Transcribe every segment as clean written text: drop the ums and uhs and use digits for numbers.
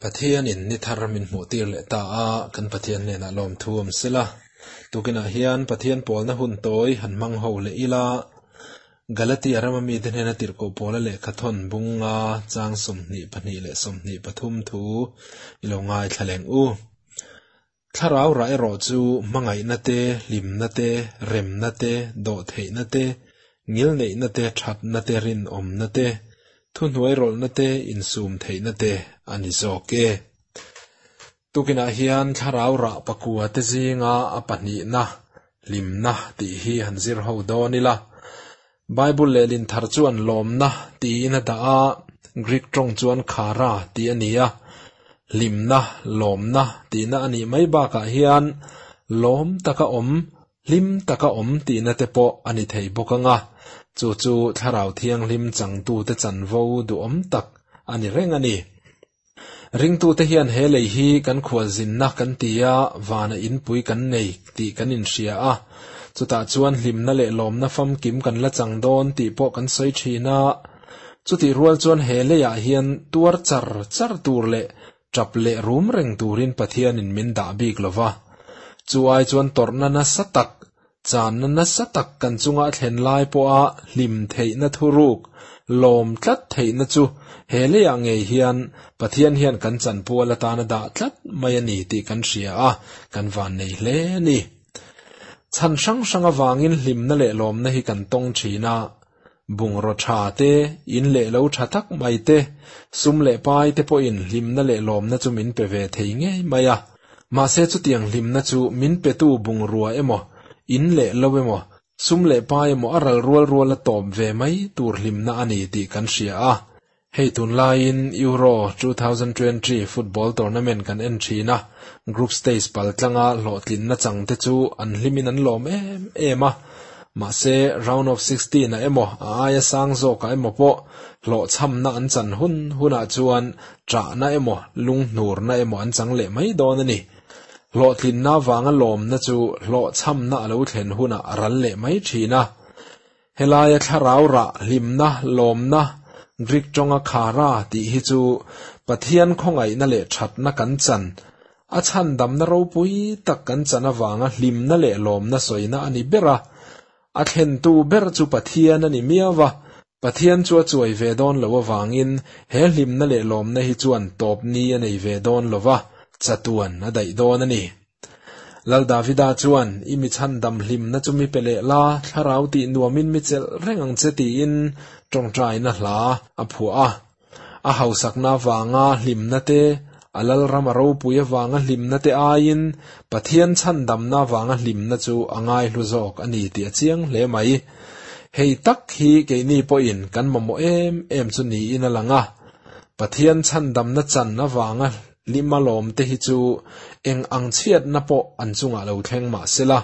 Pathianin ni thar min hmuhtir leh ta a, kan Pathian hnenah lawmthu awm sela. Tukinah hian Pathian pawlna hun tawi han hmang ho leh ila, Galatia rama mite hnena tirhkoh pawla lehkha thawn bung nga chang 22 leh 23 thu i lo ngaithla leng u. Thlarau rah erawh chu hmangaihna te, hlimna te, remna te, dawhtheihna te, ngilneihna te, thatna te, rinawmna te, thuhnuairawlhna te, insum theihna te a ni zawk e. Tukinah hian thlarau rah pakua te zinga a pahnihna, hlimna tih hi han zir ho dawn ila. Bible lehlin thar chuan lawmna tiin a dah a, Greek tawng chuan khara tih a ni a. Hlimna, lawmna tihna a nih mai bakah hian lawm taka awm, hlim taka awm tihna te pawh a ni thei bawk ang a, chu chu Thlarau Thianghlim changtute chanvo duhawm tak a ni reng a ni. Ringtute hian he lei hi kan khualzinna kan ti a, vana inpui kan nei tih kan inhria a, chutah chuan hlimna leh lawmna famkim kan la chang dawn tih pawh kan sawi thin a. Chutih rual chuan he leiah hian tuar char char tur leh tap leh rum reng turin Pathianin min dah bik lo va. Chu ai chuan tawrhna nasa tak, Channa nasa tak kan chunga a thlen lai pawha hlim theihna thuruk, lawm tlat theihna chu he leiah ngei hian Pathian hian kan chanpual atana dah tlat mai a ni tih kan hria a, kan vannei hle a ni. Chhan hrang hrang avangin hlimna leh lawmna hi kan tawng thin a, bungraw tha te, in leh lo tha tak mai te, sum leh pai te pawhin hlimna leh lawmna chu min pe ve thei ngei mai a. Mahse chutiang hlimna chu min petu bungrua emaw, in leh lo emaw, sum leh pai emaw a ral rual rual a tawp ve mai tur hlimna a ni tih kan hria a. Hei tunlaiin Euro 2020 football tournament kan en thin a, group stage pal tlanga hlawhtlinna changte chu an hlimin an lawm em em a. Mahse round of 16 ah emaw a aia sang zawkah emaw pawh hlawhchhamna an chan hun hunah chuan ṭahna emaw lunghnurna emaw an chang leh mai dawn a ni. Hlawhtlinna vanga lawmna chu hlawhchhamna a lo thlen hunah a ral leh mai thin a. Helaia thlarau rah, hlimna, lawmna, Greek tawnga khara tih hi chu Pathian khawngaihna leh thatna kan chan, a chhandamna ropui tak kan chan avanga hlimna leh lawmna sawina a ni ber a. A thlentu ber chu Pathian a ni miau va, Pathian chu a chuai ve dawn lo avangin he hlimna leh lawmna hi chuan tawp ni a nei ve dawn lo va, chatuan a daih dawn a ni. Lal Davida chuan, I mi chhandam hlimna chu mi pe leh la, thlarau tih nuamin mi chelh reng ang che tiin tawngtaina hla a phuah a. A hausakna avanga hlimna te, a lalram a ropui avanga hlimna te aiin Pathian chhandamna avanga hlimna chu a ngaihlu zawk a ni tih a chiang hle mai. Hei tak hi keini pawhin kan mamawh em em chu niin a lang a. Pathian chhandamna chan avanga Hlima lawmte hi chu eng ang chhiatna pawh an chungah lo thleng mah sela,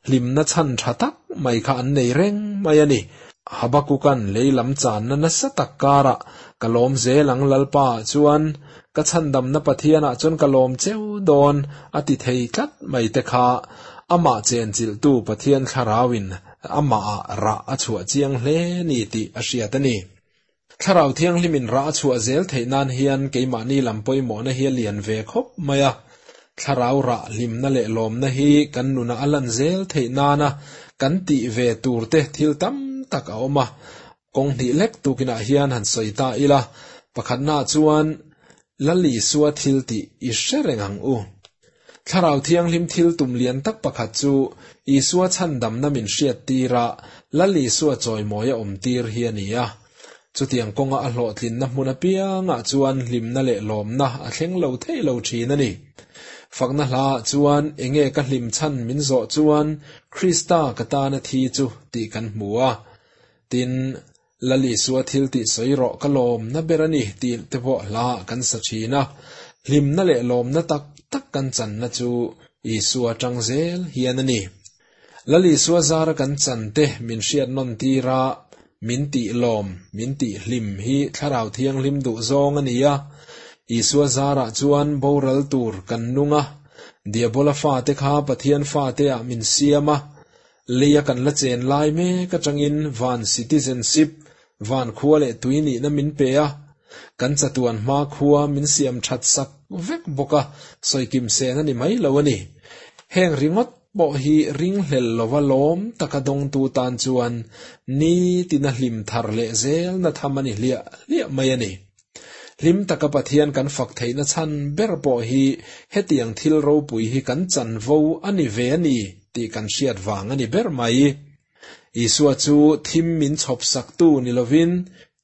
hlimna chhan tha tak mai kha an nei reng mai a ni. Habakukan lei lam channa nasa tak karah ka lawm zel ang Lalpa ah chuan ka chhandamna Pathianah chuan ka lawm cheu dawn a ti thei tlat mai te kha amah chenchilhtu Pathian thlarauin amahah rah a chhuah chiang hle ni tih a hriat a ni. Thlarau Thianghlimin rah a chhuah zel theih nan hian keimahni lam pawimawhna hi a lian ve khawp mai a. Thlarau rah hlimna leh lawmna hi kan nunah a lan zel theih nana kan tih ve tur te thil tam tak a awm a. Kawng hnih lek tukinah hian han sawi ta ila, pakhatnaah chuan Lal Isua thil tih i hre reng ang u. Thlarau Thianghlim thil tum lian tak pakhat chu Isua chhandamna min hriattir a, Lal Isua chawimawi a awmtir hi a ni a. Chutiang kawnga a hlawhtlinna hmun apiangah chuan hlimna leh lawmna a thleng lo thei lo thin a ni. Fakna hlaah chuan enge ka hlim chhan min zawh chuan Krista ka tana thi chu tih kan hmu a. Tin, Lal Isua thil tih sawi rawh ka lawmna ber a ni tih te pawh hla kan sa thin a, hlimna leh lawmna tak tak kan channa chu Isua atang zel hian a ni. Lal Isua zara kan chan te min hriat nawn tir a, min tih lawm, min tih hlim hi Thlarau Thianghlim duh zawng a ni a, Isua zarah chuan boral tur kan nung a, Diabola fate kha Pathian fate ah min siam a, Leia kan la chen lai mek atangin van citizenship, van khua leh tui nihna min pe a. Kan chatuan hma khua min siam that sak vek bawk a, sawikim sen a ni mai lo a ni. Heng ringawt pawh hi ringhlel lova lawm taka dawngtu tan chuan nitina hlim thar leh zelna tham a ni hliah hliah mai a ni. Hlim taka Pathian kan fak theihna chhan ber pawh hi hetiang thil ropui hi kan chanvo a ni ve a ni tih kan hriat vang a ni ber mai. Isua chu thim min chhawp saktu ni lovin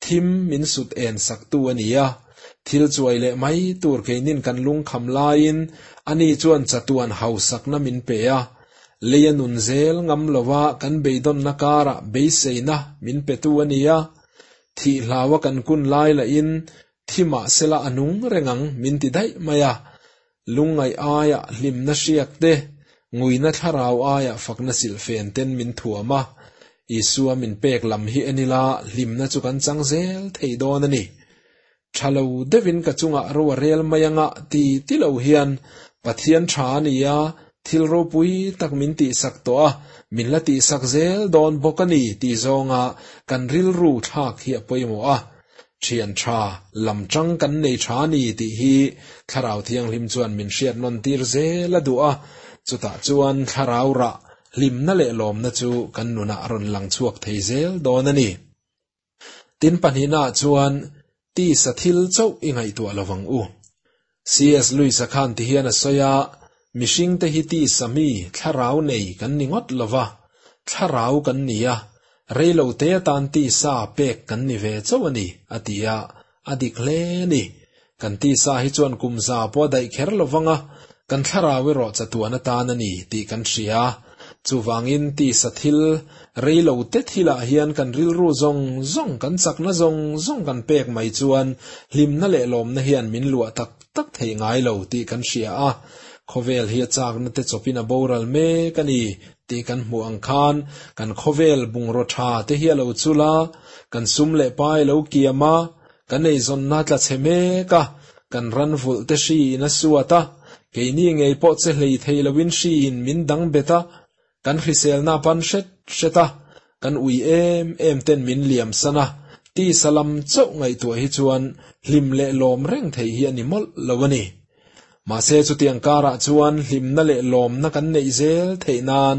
thim min sut en saktu a ni a. Thil chuai leh mai tur keinin kan lungkham laiin ani chuan chatuan hausakna min pe a. Leia nun zel ngam lova kan beidawnna karah beiseina min petu a ni a. Thih hlaua kan kun lai lahin thi mahsela a nung reng ang min ti daih mai a. Lungngaih aia hlimna hriak te, nguina thlarau aia fakna silhfen ten min thuam a. Isua min pek lam hi en ila hlimna chu kan chang zel thei dawn a ni. Tha lo deuhin ka chungah ro a rel mai anga ti ti lo hian Pathian tha a ni a, thil ropui tak min tihsak tawh a, min la tihsak zel dawn bawk a ni tih zawnga kan rilru thlak hi a pawimawh a. Thian tha, lam tang kan nei tha a ni tih hi Thlarau Thianghlim chuan min hriat nawn tir zel a duh a, chutah chuan Thlarau rah hlimna leh lawmna chu kan nunah a rawn lang chhuak thei zel dawn a ni. Tin pahnihnaah chuan tisa thil chauh i ngaihtuah lo vang u. CS Lewis-a khan ti hian a sawi a, Mihringte hi tisa mi, thlarau nei kan ni ngawt lo va, thlarau kan ni a, reilote atan tisa pek kan ni ve chauh a ni, a ti a, a dik hle a ni. Kan tisa hi chuan kum za pawh a daih kher lo vang a, kan thlarau erawh chatuan atan a ni tih kan hria. Chuvangin tisa thil, reilo te thilah hian kan rilru zawng zawng, kan chakna zawng zawng kan pek mai chuan hlimna leh lawmna hian min luah tak tak thei ngai lo tih kan hria a. Khawvel hi a chakna te chawpin a boral mek a ni tih kan hmuh ang khan kan khawvel bungraw tha te hi a lo chul a, kan sum leh pai a lo kiam a, Kan eizawnna tla chhe mek a, kan ran vulh te hri in a suat a, keini ngei pawh che hlei thei loin hri in min dang bet a, kan hriselna pan hret hret a, kan ui em em ten min liam san a, tisa lam chauh ngaihtuah hi chuan hlim leh lawm reng thei hi a ni mawlh lo a ni. Mahse chutiang karah chuan hlimna leh lawmna kan neih zel theih nan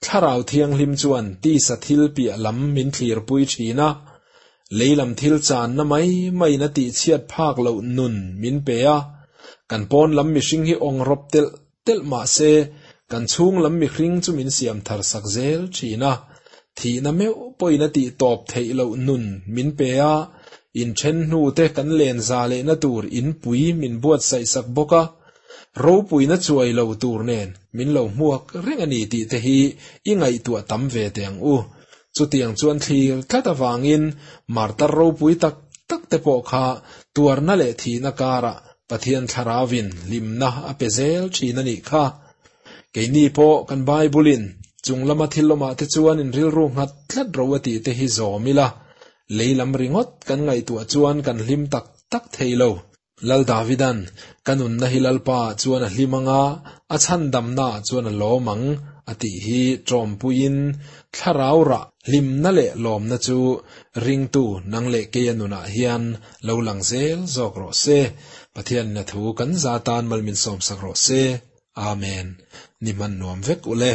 Thlarau Thianghlim chuan tisa thil piah lam min thlirpui thin a, Lei lam thil channa mai maiin a tihchhiat phak loh nun min pe a, kan pawn lam mihring hi awng rawp telh telh mah se kan chhung lam mihring chu min siam thar sak zel thin a, thihna meuh pawhin a tih tawp theih loh nun min pe a, inthen hnu te kan len za lehna tur inpui min buatsaih sak bawk a, ropuina chuai lo tur nen min lo hmuak reng a ni tih te hi i ngaihtuah tam ve teh ang u. Chutiang chuan thlir tlat avangin martar ropui tak tak te pawh kha tuarna leh thihna karah Pathian Thlarauvin hlimna a pe zel thin a nih kha. Keini pawh kan Bible-in chung lama thil awmah te chuan in rilru nghat tlat ro a tih te hi zawm ila, lei lam ringawt kan ngaihtuah chuan kan hlim tak tak thei lo. Lal Davidan, Ka nunna hi Lalpa ah chuan a hlim ang a, a chhandamna ah chuan a lawm ang, a tih hi ṭawmpuiin thlarau rah hlimna leh lawmna chu ringtu nang leh keia nunah hian lo lang zel zawk rawh se. Pathianin a thu kan za tan mal min sawmsak rawh se. Amen. Ni hman nuam vek ule.